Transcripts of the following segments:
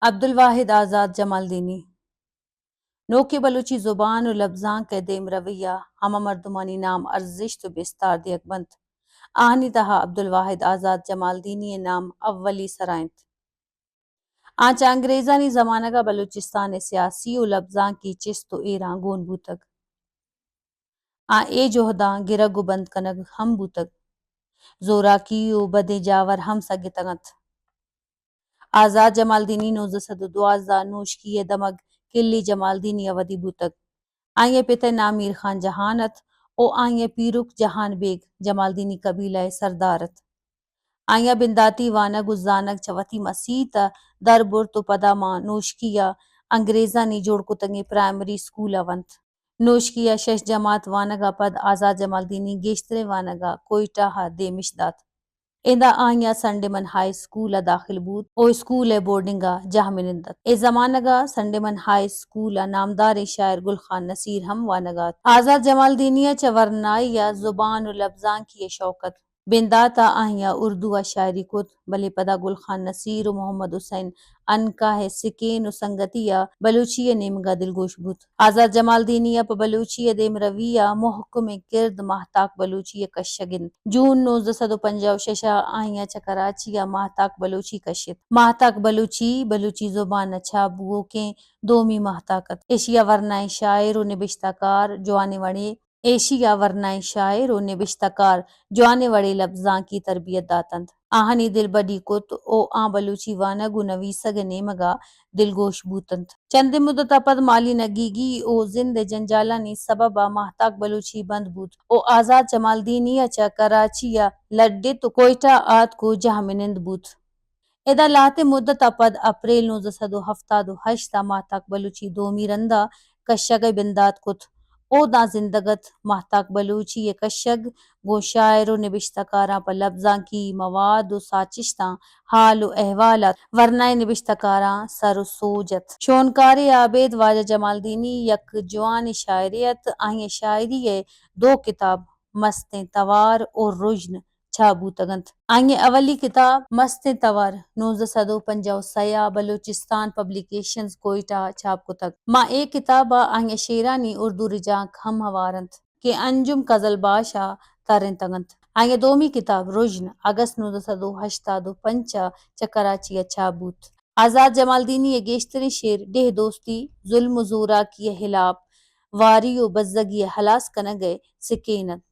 عبدالواحد آزات جمالدینی۔ نوکیں بلوچی زبان و لبزانک ء دیمروی ء ہما مردمانی نام ارزشت و بستار دیگ بنت۔ آہانی تہا عبدالواحد آزات جمالدینی ء نام اولی سرا انت۔ آ چہ انگریزانی زمانگ ء بلوچستان ء سیاسی و لبزانکی چست و ایراں گون بوتگ۔ آ اے جہداں گرگ و بند کنگ ہم بوتگ۔ زوراکی و بدیں جاور ہم سگتگ انت۔ آزات جمالدینی نوزدہ سد و دوازدہ نوشکی ء دمگ کلی جمالدینی ء ودی بوتگ۔ آئی ء پت ء نام میر خان جہان ات و آئی ء پیرک جہان بیگ جمالدینی قبیلہ ء سردار ات۔ آئی ء بنداتی وانگ و زانگ چہ وتی مسیت ء در برت و پدا ماں نوشکی ء انگریزانی جوڑ کتگیں پرائمری اسکول ء ونت۔ نوشکی ء شش جماعت وانگ ء پد آزات جمالدینی گیشتریں وانگ ء کوئٹہ ء دیمش دات۔ ادا آئی ء سنڈیمن ہائی اسکول ء داخل بوت و اسکول ء بورڈنگ ء جاہ منند ات۔ اے زمانگ ء سنڈیمن ہائی اسکول ء نامداریں شاعر گل خان نصیر ہم وانگ ء ات۔ آزات جمالدینی ء چہ ورنائی ء زبان و لبزانکی ء شوق ات۔ بندات ء آئی ء اردو ء شاعری کت، بلے پدا گل خان نصیر و محمد حسین عنقا ء سکین و سنگتی ء بلوچی ء نیمگ ء دلگوش بوت۔ آزات جمالدینی ء پہ بلوچی ء دیمروی ء مہکمیں کرد ماہتاک بلوچی ء کشگ انت۔ جون نوزدہ سد و پنجاہ و شش ء آئی ء چہ کراچی ء ماہتاک بلوچی کشت۔ ماہتاک بلوچی، بلوچی زبان ء چاپ بوؤکیں دومی ماہتاک ات۔ ایشی ء ورنائیں شاعر و نبشتہ کار جوانیں وڑے ایشی ء ورنائیں شاعر و نبشتہ کار جوانیں وڑے لبزانکی تربیت داتنت۔ آہانی دلبڈی کت و آں بلوچی وانگ و نویسگ ء نیمگ ء دلگوش بوتنت۔ چندے مدت ء پد مالی نگیگی و زند ء جنجالانی سبب ء ماہتاک بلوچی بند بوت و آزات جمالدینی ء چہ کراچی ء لڈت و کوئٹہ آتک و جاہ منند بوت۔ ادا لہتیں مدت ء پد اپریل نوزدہ سد و ہفتاد و ہشت ء ماہتاک بلوچی دومی رند ء کشگ ء بندات کت۔ اوداں زندگ ات۔ ماہتاک بلوچی ء کشگ گوں شاعر و نبشتہ کاراں پہ لبزانکی مواد و ساچشتاں حال و احوال ات۔ ورنائیں نبشتہ کاراں سر و سوج ات۔ شونکارے ء ابید واجہ جمالدینی یک جوانیں شاعرے ات۔ آئی ء شاعری ء دو کتاب مستیں توار و رژن چاپ بوتگ انت۔ آئی ء اولی کتاب مستیں توار نوزدہ سد و پنجاہ و سئے ء بلوچستان پبلیکیشنز کوئٹہ ء چاپ کتگ۔ ماں اے کتاب ء آئی ء شعرانی اردو رجانک ہم ہوار انت کہ انجم قزلباش ء ترینتگ انت۔ آئی ء دومی کتاب رژن اگست نوزدہ سد و ہشتاد و پنچ ء چہ کراچی ء چاپ بوت۔ آزات جمالدینی ء گیشتریں شعر ڈیہہ دوستی، ظلم و زوراکی ء ہلاپ، واری و بزگی ء ہلاس کنگ ء سکین انت۔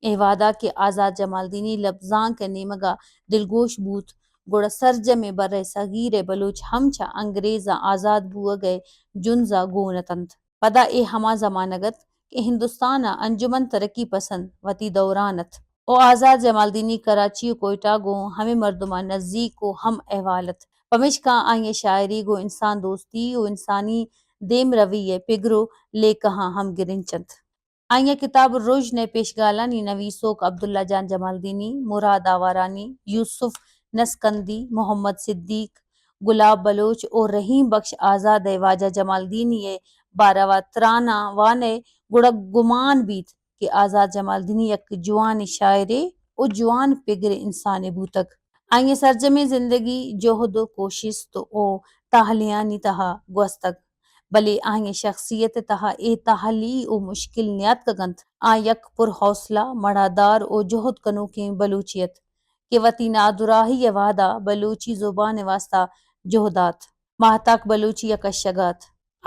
اے وہدا کہ آزات جمالدینی لبزانک ء نیمگ ء دلگوش بوت، گڑا سرجمیں بر ء صغیر ء بلوچ ہم چہ انگریزاں آزاد بوہگ ء جنز ء گون اتنت۔ پدا اے ہما زمانگ ات کہ ہندوستان ء انجمن ترقی پسند وتی دوران ات و آزات جمالدینی کراچی و کوئٹہ گوں ہمے مردماں نزیک و ہم احوال ات۔ پمیشکا آئی ء شاعری گوں انسان دوستی و انسانی دیمروی ء پگر و لیکہاں ہم گرنچ انت۔ آئی ء کتاب رژن ء پیشگالانی نویسوک عبداللہ جان جمالدینی، مراد آوارانی، یوسف نسکندی، محمد صدیق، گلاب بلوچ و رحیم بخش آزاد ء واجہ جمالدینی ء باروا تراناں وان ئے گڑا گمان بیت کہ آزات جمالدینی یک جوانیں شاعرے و جوان پگر انسانے بوتگ۔ آئی ء سرجمیں زندگی جہد و کوشست و تاہلیانی تہا گوستگ، بلے آئی ء شخصیت ء تہا اے تاہلی و مشکل نیاتکگ انت۔ آ یک پر حوصلہ، مڑادار و جہد کنوکیں بلوچے ات کہ وتی نادراہی ء وہدا بلوچی زبان ء واستا جہد آت۔ ماہتاک بلوچی ء کشگ ء ات۔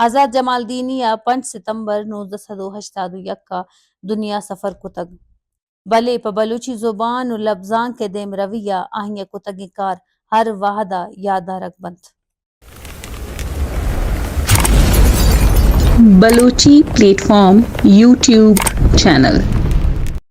آزات جمالدینی ء پنچ ستمبر نوزدہ سد و ہشتاد و یک ء دنیا سفر کتگ۔ بلے پہ بلوچی زبان و لبزانک ء دیمروی ء آئی ء کتگیں کار ہر وہد ء یات دارگ بنت۔ Balochi plate form YouTube channel.